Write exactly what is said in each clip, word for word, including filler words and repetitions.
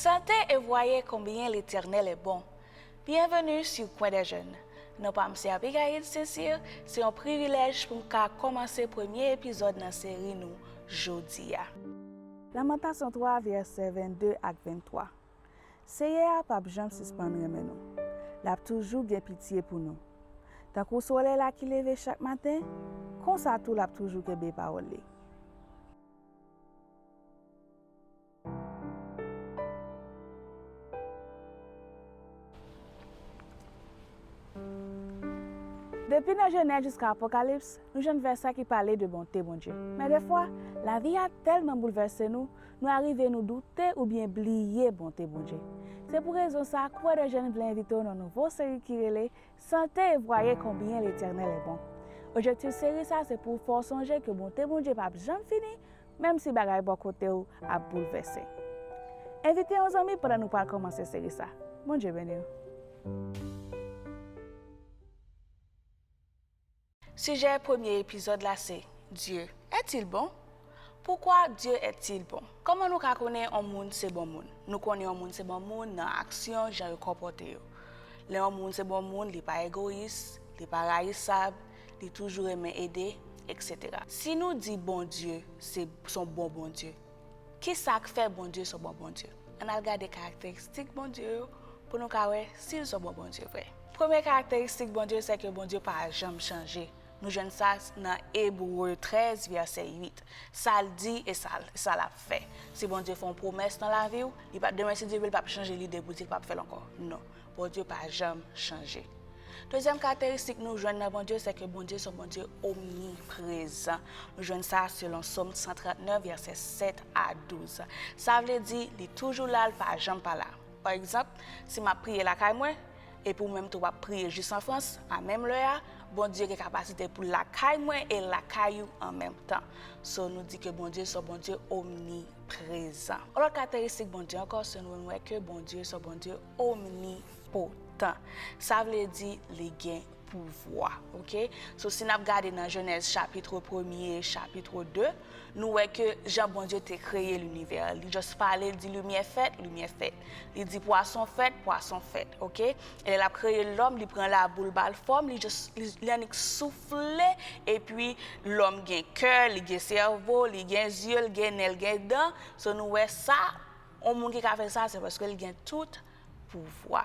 Sentez et voyez combien l'Éternel est bon. Bienvenue sur Coin des Jeunes. Non pa m se Abigail Saint-Cyr, se yon privilèj pou m ka kòmanse premye epizòd nan seri nou jodi a. Lamantasyon twa, vèsè vennde ak venntwa. Seyè a p ap janm sispann renmen nou. L ap toujou gen pitye pou nou. Tankou solèy la ki leve chak maten, konsa tou l ap toujou kenbe pawòl li. Depi nan Jenèz jiska Apokalips, nou jwenn vèsè ki pale de bonte Bondye. Men defwa, lavi a tèlman boulvèse nou, nou arive nou doute oubyen bliye bonte Bondye. Se pou rezon sa a, Coin des Jeunes vle envite w nan nouvo seri ki rele Sentez et voyez combien l'Éternel est bon. Objektif seri sa a se pou w fè w sonje ke bonte Bondye p ap janm fini, menm si bagay bò kote w ap boulvèse. Envite yon zanmi pandan nou pral kòmanse seri sa. Bondye beni w. Sijè premye epizòd la se, Dieu est-il bon? Pourquoi Dieu est-il bon? Kòman nou ka konnen yon moun se bon moun? Nou konnen yon moun se bon moun nan aksyon, jan yo konpòte yo. Lè yon moun se bon moun, li pa egoyis, li pa rayisab, li toujou renmen ede, et cetera. Si nou di Bondye se, se yon bon Bondye, ki sa k fè Bondye se yon bon Bondye? Ann al gade karakteristik Bondye yo pou nou ka wè si l se yon bon Bondye vre. Premye karakteristik Bondye, se ke Bondye pa janm chanje. Nou jwenn sa nan Ebre trèz, vèsè uit. Sa l di e sa, sa l ap fè. Si Bondye fè yon pwomès nan lavi w, li pa, demen si Dye vle, l p ap chanje lide pou di l p ap fè l ankò. Non. Bondye pa janm chanje. Dezyèm karakteristik nou jwenn nan Bondye, se ke Bondye se yon Bondye omniprezan. Nou jwenn sa selon Sòm san trannèf, vèsè sèt a douz. Sa vle di, li toujou la, l pa janm pa la. Pa egzanp, si m ap priye lakay mwen, epi ou menm tou w ap priye jis an Frans, a menm lè a, Bondye gen kapasite pou l lakay mwen e l lakay ou an menm tan. So, nou di ke Bondye se yon Bondye omniprezan. Yon lòt karakteristik Bondye ankò, se nou, nou wè ke Bondye se yon Bondye omnipotan. Sa vle di li gen pouvwa, oke? So, si n ap gade nan Jenèz chapit premye, chapit de, nou wè ke jan Bondye te kreye linivè, li just pale, li di, limyè fèt, limyè fèt. Li di pwason fèt, pwason fèt, oke? E lè l ap kreye lòm, li pran labou, l ba l fòm, li just, li, li annik soufle, epi lòm gen kè, li gen sèvo, li gen zye, li gen nen, li gen dan. So, nou wè sa, yon moun ki ka fè sa, se paske li gen tout pouvwa.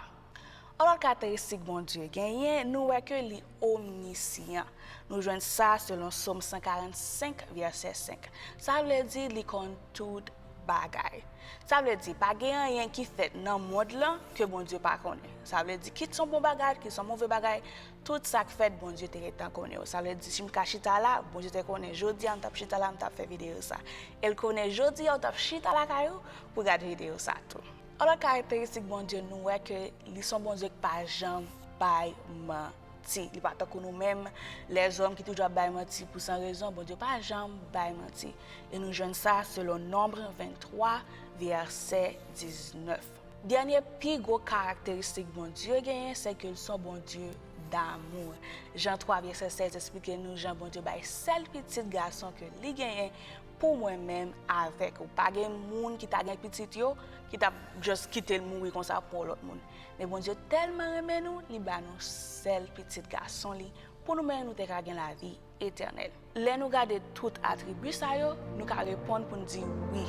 Yon lòt karakteristik Bondye genyen, nou wè ke li omnisyan. Nou jwenn sa selon Sòm san karannsenk, vèsè senk. Sa vle di li konn tout bagay. Sa vle di, pa gen anyen ki fèt nan mond lan ke Bondye pa konnen. Sa vle di, kit se yon bon bagay, kit se yon move bagay, tout sa k fèt, Bondye te gentan konnen yo. Sa vle di, si m ka chita la, Bondye te konnen jodi a m t ap chita la, m t ap fè videyo sa. E l konnen jodi a ou t ap chita lakay ou pou gade videyo sa tou. Yon lòt karakteristik Bondye, nou wè ke li se yon Bondye k pa janm bay manti. Li pa tankou nou menm, lèzòm ki toujou ap bay manti pou san rezon. Bondye pa janm bay manti. E nou jwenn sa selon Nonb venntwa, vèsè diznèf. Dènye pi gwo karakteristik Bondye genyen, se ke l se yon Bondye damou. Jan twa, vèsè sèz esplike nou jan Bondye bay sèl pitit gason ke li genyen pou mwen menm avèk ou. Pa gen moun ki ta gen pitit yo, ki t ap just kite l mouri konsa pou yon lòt moun. Men Bondye tèlman renmen nou, li ba nou sèl pitit gason li, pou nou menm nou te ka gen lavi etènèl. Lè nou gade tout atribi sa yo, nou ka reponn pou n di wi,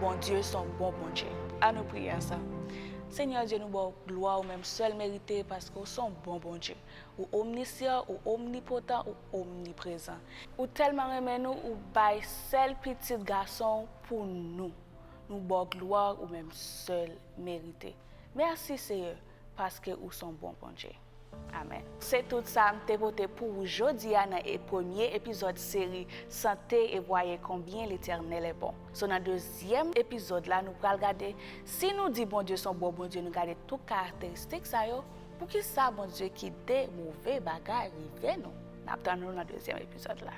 Bondye se yon bon Bondye. An nou priye ansanm. Senyè Dye, nou ba w glwa ou menm sèl merite paske w se yon bon Bondye. Ou omnisyan, ou omnipotan, ou omniprezan. Ou tèlman renmen nou, ou bay sèl pitit gason w pou nou. Nou ba w glwa ou menm sèl merite. Mèsi, Seyè, paske ou se yon bon Bondye. Amèn. Se tout sa m te pote pou ou jodi a nan e, premye epizòd seri Sentez et voyez combien l'Éternel est bon. So, nan dezyèm epizòd la, nou pral gade si nou di Bondye se yon bon Bondye, nou gade tout karakteristik sa yo, poukisa Bondye kite move bagay rive nou? N ap tann nou nan dezyèm epizòd la.